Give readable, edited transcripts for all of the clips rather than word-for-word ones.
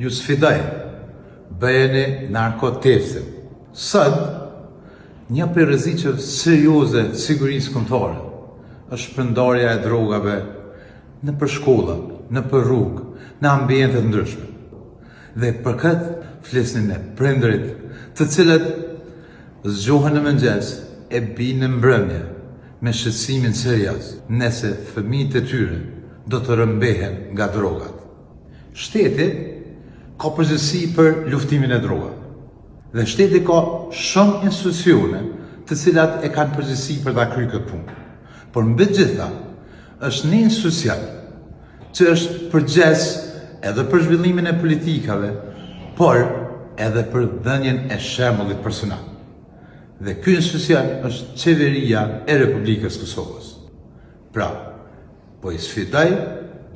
Ju sfidoj, bëjeni narkotestin. Sot, një prej rreziqeve serioze të sigurisë kombëtare është shpërndarja e drogave nëpër shkolla, nëpër rrugë, në ambiente të ndryshme. Dhe për këtë flisni me prindërit, të cilët zgjohen në mëngjes e bijnë në mbrëmje me shqetësimin serioz nëse fëmijët e tyre do të rrëmbehen nga drogat. Shteti ka përgjegjësi për luftimin e drogave. Dhe shteti ka shumë institucione të cilat e kanë përgjegjësi për ta kryer këtë punë. Por mbi të gjitha, është një institucion që është përgjegjës edhe për zhvillimin e politikave, por edhe për dhënien e shembullit personal. Dhe ky institucion është Qeveria e Republikës së Kosovës. Pra, po i sfidoj,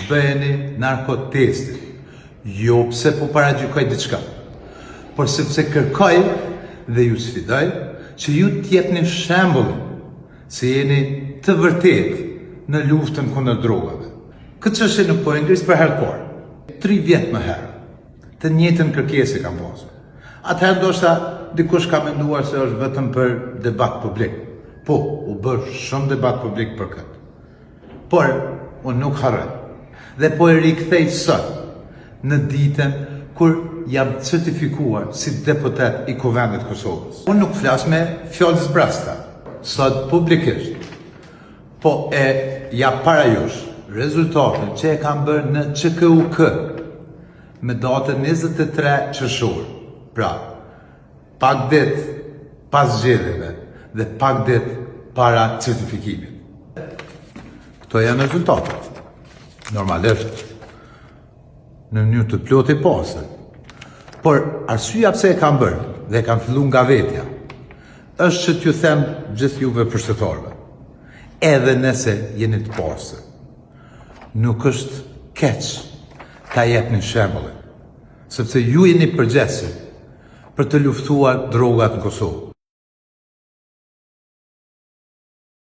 bëjeni narkotestin. Jo pse po paragjykoj diçka, por sepse kërkoj dhe ju sfidoj që ju të jepni shembullin se jeni të vërtetë në luftën kundër drogave. Këtë çështje nuk po e ngris për herë të parë. 3 vjet më herët, të njëjtën kërkesë kam pasur. Atëherë ndoshta dikush ka menduar se është vetëm për debat publik. Po, u bë shumë debat publik për këtë. Por, unë nuk harroj. Dhe po e rikthej sot, në ditën kur jam certifikuar si deputet i Kuvendit të Kosovës. Unë nuk flas me fjalë të zbrasta. Sot publikisht po e jap para jush rezultatin që e kam bërë në QKUK me datën 23 qershor. Pra, pak ditë pas zgjedhjeve dhe pak ditë para certifikimit. Këto janë rezultatet. Normalisht, në mënyrë të plotë i pastër. Por arsyeja pse e kam bërë dhe e kam fillu nga vetja, është që t'ju them gjithë juve pushtetarëve, edhe nëse jeni të pastër, nuk është keq ta jepni shembullin, sepse ju jeni përgjegjësit për të luftuar drogat në Kosovë.